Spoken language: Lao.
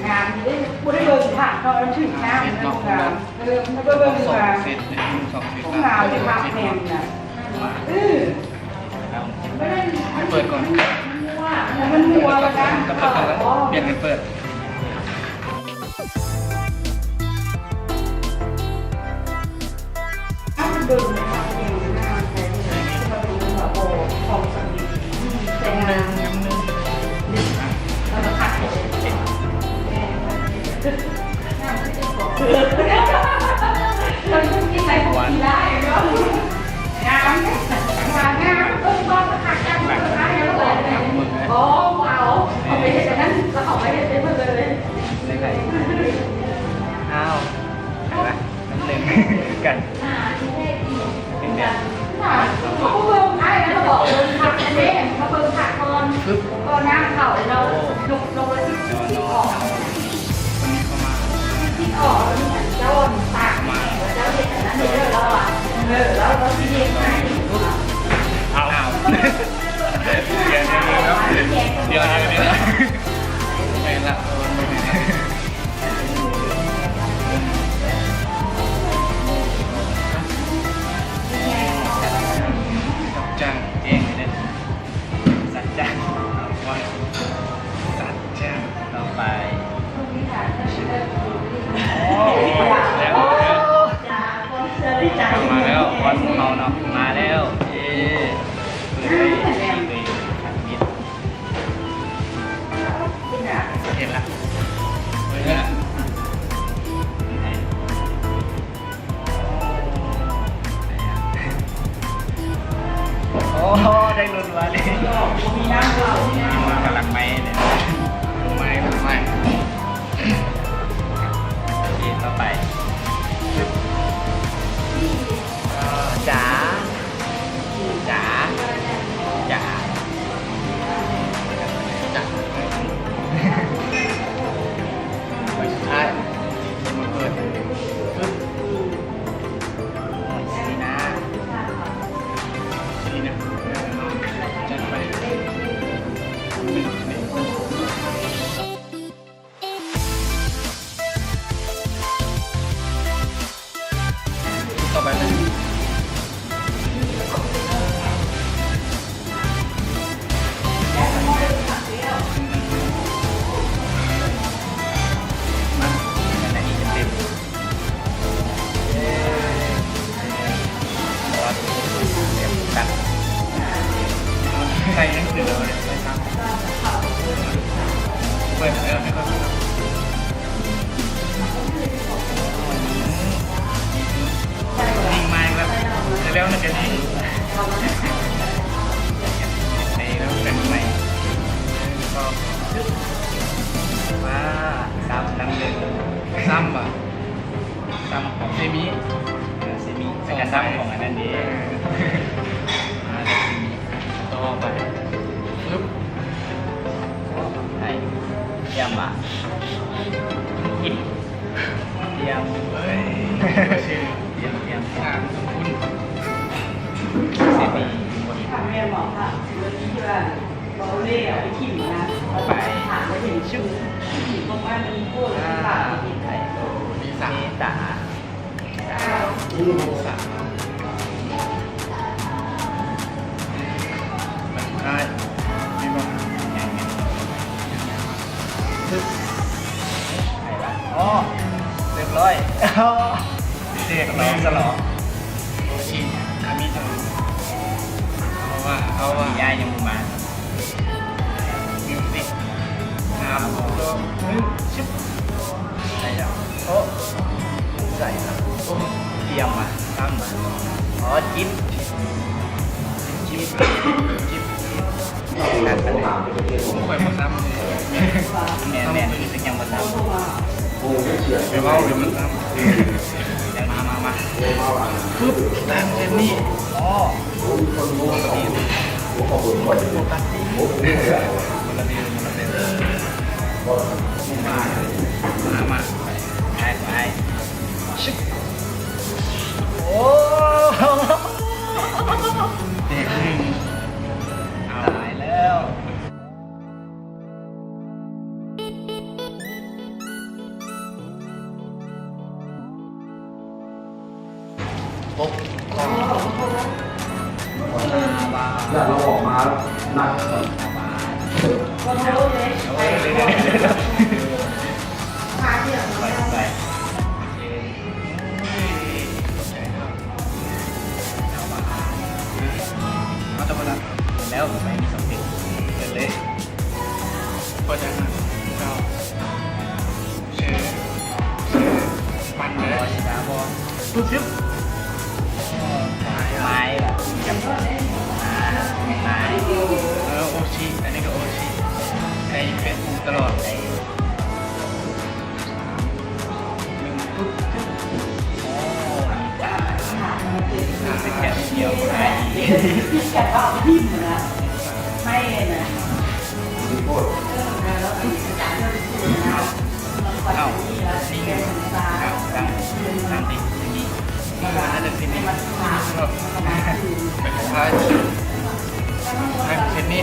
ງາມເດ້ ບໍ່ໄດ້ເບິ່ງພາບເນາະ ມັນຖືກງາມ ເນາະ ເອີ ມາເບິ່ງວ່າ ສອງເຊດ ສອງເຊດ ງາມຄັກແນ່ນະ ເອີ ເປີດກ່ອນ ມັນມົວ ມັນມົວ ເປີດກ່ອນ ປ່ຽນກັນເປີດ. ອ້າວ ນ້ຳເຫຼືອງຄືກັນ ເປັນແບບ ເບິ່ງໄອ້ແລ້ວກໍບອກເບິ່ງຄັກແນ່ ມາເບິ່ງຄັກກ່ອນ ຟຶບ ກໍນ້ຳເຂົ້າແລ້ວ ຍົກ ຍົກແລ້ວຊິ ຊິອອກ ຄົນນີ້ເຂົ້າມາ ຊິອອກ ແລ້ວເຈົ້າຕາກ ເຈົ້າເຮັດອັນນັ້ນເດີ ລາວວ່າ ເອີ ລາວ ລາວຊິເຮັດໃຫ້ ອ້າວ ດຽວ ດຽວ ດຽວ ດຽວ ແມ່ນລະ ເອີ ແມ່ນລະ. ຈັດຈ້ານເອງເດ້ ຈັດຈ້ານ ຈັດຈ້ານ ຕໍ່ໄປ ໂອ້ ແລ້ວ ມາແລ້ວ ຄວັນຂອງເຮົາເນາະ ມາແລ້ວ ເຢ້ ເປີດເລີຍ ເປີດເລີຍ ເຫັນລະ ເຫັນລະ ໂອ້ ໄດ້ລົດວ່າເລີຍ ກຳລັງໄໝ້ເລີຍ ໄໝ້ ໄໝ້ ໂອເຄ ຕໍ່ໄປ ຈ້າ ຈາ ຈາ ຈາ ໃບສຸດທ້າຍ ມາເປີດ ຟຶບ ຊີນາ ຊີນາ ຈັດໄປ ຕໍ່ໄປເລີຍ ມາ ອັນນີ້ເຕັມ ໃສ່ໜັງສືເລີຍ ເປີດເລີຍ ນີ້ມາອີກແລ້ວ ແລ້ວນະກະນີ້ ນີ້ແລ້ວເປັນໃໝ່ ໜຶ່ງ ສອງ ຊຶບ ມາ ສາມ ໜັງເລີຍ ຊ້ຳບໍ່? ຊ້ຳຂອງເຊມິ ເອີ ເຊມິ ແລ້ວກໍຊ້ຳຂອງອັນນັ້ນເດ້ ເອີ ອ່າ ເຊມິ ຕໍ່ໄປ ຟຶບ ໄປ ຕຽມວ່າ ຕຽມ ເອີຍ ຕຽມ ຕຽມ ຕຽມ ເຊມິ ແມ່ນບໍ່? ເອົາເລີຍ ເອົາໄປຖິ້ມນະ ເອົາໄປຖາມວ່າເຫັນຊື່ ປະມານນີ້ໂພດ ອ່າ ເມຕາ ເມຕາ ເມຕາ ອໍ ຮຽບຮ້ອຍ ເສກ ສະຫຼອງ ໂອຊິ ຄາມິໂຕະ ເອົາວ່າ ເອົາວ່າ ມີຍາຍັງບໍ່ມາ ມິວສິກ ສາມ ສອງ ໜຶ່ງ ຊຶບ ໄດ້ແລ້ວ ໂອ້ ໃສ່ລະ ໂອ້ ຕຽມມາ ຕາມມາ ອໍ ຈິບ ຈິບ ຈິບ ຈິບ ຈິບ ຂ້ອຍບໍ່ຊ້ຳ ແມ່ນໆ ຮູ້ສຶກຍັງບໍ່ຊ້ຳ ໄປເວົ້າດຽວມັນຊ້ຳ ມາ ມາ ມາ ຟຶບ ຕາມເສັ້ນນີ້ ອໍ ປົກກະຕິ ປົກກະຕິ ຄົນລະບິວ ຄົນລະບິວ ມາ ມາ ມາ ໄປ ໄປ ຊຶບ ໂອ້ ແຕກໜຶ່ງ ຕາຍແລ້ວ. ຍາດລາວອອກມານັດ ເອົາແຕ່ບໍ່ລະ ແລ້ວໄປມີສອງເຕັມ ເປີດເລີຍ ເປີດຫຍັງນະ? ເຈົ້າ ເຊ ເຊ ປັນເລີຍ ບໍ່ຊິດາບໍ່ ຊຶບ ໄມ້ລະ ໄມ້ ເອີ ໂອຊິ ອັນນີ້ກໍໂອຊິ ໃສ່ເຟສບຸກຕະຫຼອດ ເອົາ ນີ້ ເອົາ ຕັ້ງ ຕັ້ງຕິດຢ່າງນີ້ ອັນນັ້ນເປັນນີ້ ເປັນຂອງໃຜ ໃຫ້ເປັນນີ້.